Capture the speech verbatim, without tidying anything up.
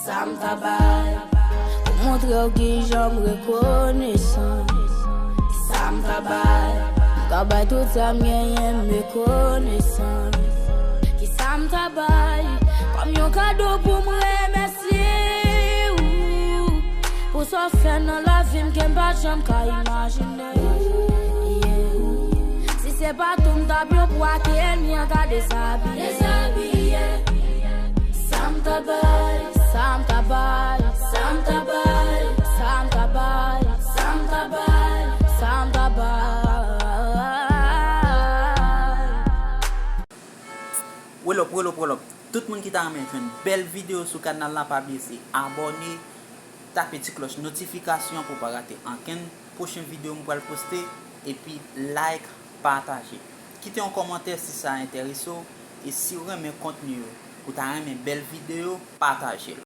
Sa m ta bay pou montre w kijan m rekonesan. Sa m ta bay, m ka bay tout sa m genyen, m rekonesan. Ki sa m ta bay kòm yon kado pou m remèsye w pou sa w fè nan lavi m ke m pa janm ka imajine. Yeah. Si se pa tou m t ap yon pwa ke ènmi an ka dezabiye. Dezabiye. Sa m ta bay, sa m ta bay, sa m ta bay, sa m ta bay, sa m ta bay, sa m ta bay. Welop, welop, welop. Tout moun ki ta renmen jwenn bèl videyo sou kanal la, pa bliye se abòne, tape ti klòch notifikasyon pou w pa rate ankenn pwochen videyo m pral poste, epi like, pataje. Kite yon kòmantè si sa enterese w, e si w renmen kontni yo, ou ta renmen bèl videyo, pataje l.